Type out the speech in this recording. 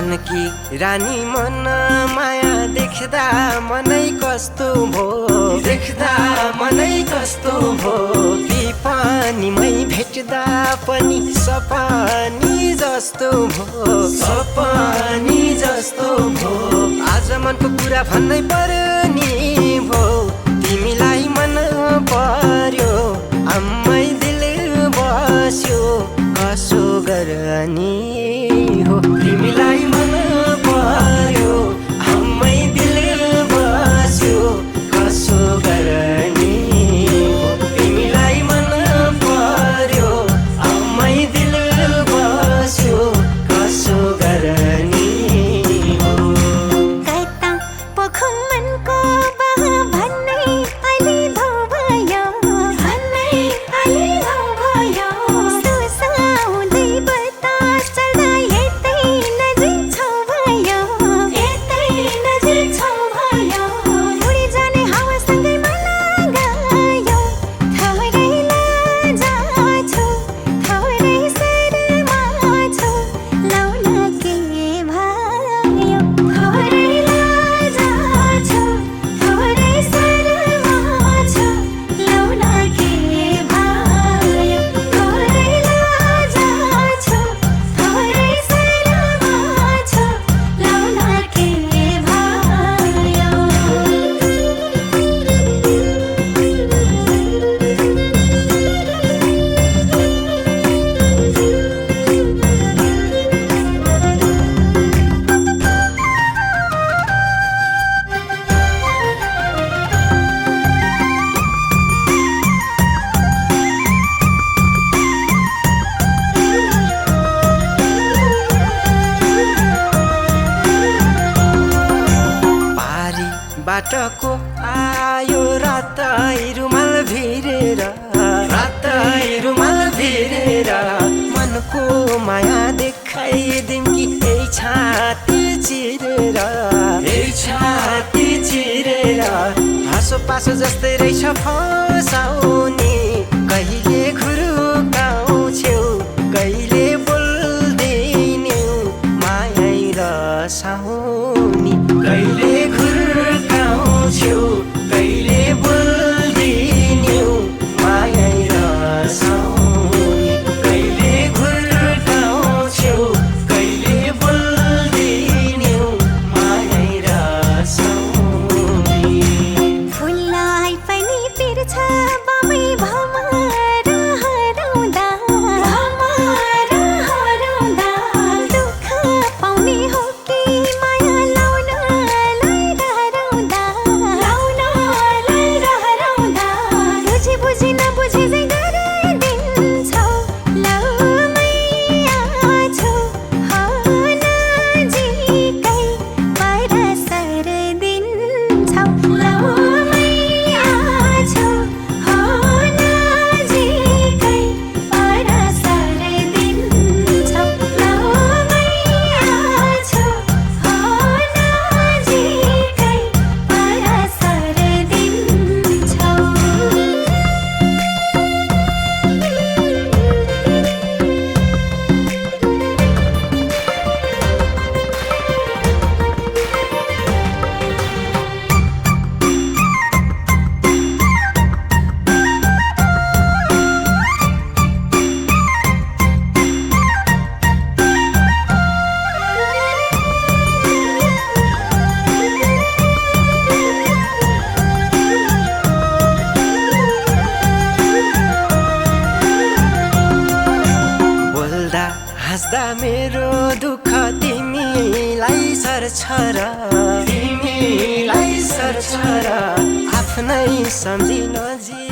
मनकी रानी मन माया देख्दा मनै कस्तो भो देख्दा मनै कस्तो भो कि पानीमै भेट्दा पनि सपानी जस्तो भो सपानी जस्तो भो आज मनको कुरा भन्नै पर्यो नि भो तिमीलाई मन पर्यो आम्मै दिल बस्यो कसो गर्ने हो तिमीलाई मन पर्यो आम्मै दिल बस्यो कसो गर्ने हो तिमीलाई मन पर्यो आम्मै दिल बस्यो कसो गर्ने हो कता पोखो मनको बह भन्नै अलि धो भयो भन्नै अलि धो भयो सुसाउँदै बतास चल्दा यतै नजिक छौ भयो यतै नजिक छौ भयो उडी जाने हावासँगै मन गयो थोरै लाजा छु थोरै शर्मा छु लौन के भयो थोरै लाजा छु थोरै शर्मा छु लौन के भयो थोरै लाजा छु थोरै शर्मा छु लौन के पारी बाटको आयो रातै रुमाल भिरेर मनको माया देखाइदिम कि यही छाती चिरेर हाँसो पासो जस्तै रहेछ फसाउने कहिले घुरुकाउँछौ कहिले बोल्दिन्यौ माया रसाउने कहिले घुरुकाउँछौ कहिले बोल्दिन्यौ माया रसाउने कहिले घुरुकाउँछौ कहिले बोल्दिन्यौ माया रसाउने फुललाई पनि पिर्छ बामै भमर हराउँदा दुःख पाउने हो कि माया लाउनलाई डराउँदा बुझी बुझी नबुझी चाहिँ गरिदिन्छौ लौ मैया छु हो नजिकै परसर दिन्छौ लौ मैया छु हो नजिकै परसर दिन्छौ लौ मैया छु हो नजिकै परसर दिन्छौ बोल्दा हाँस्दा मेरो दुःख तिमीलाई सर्छ र आफ्नै सम्झी नजिक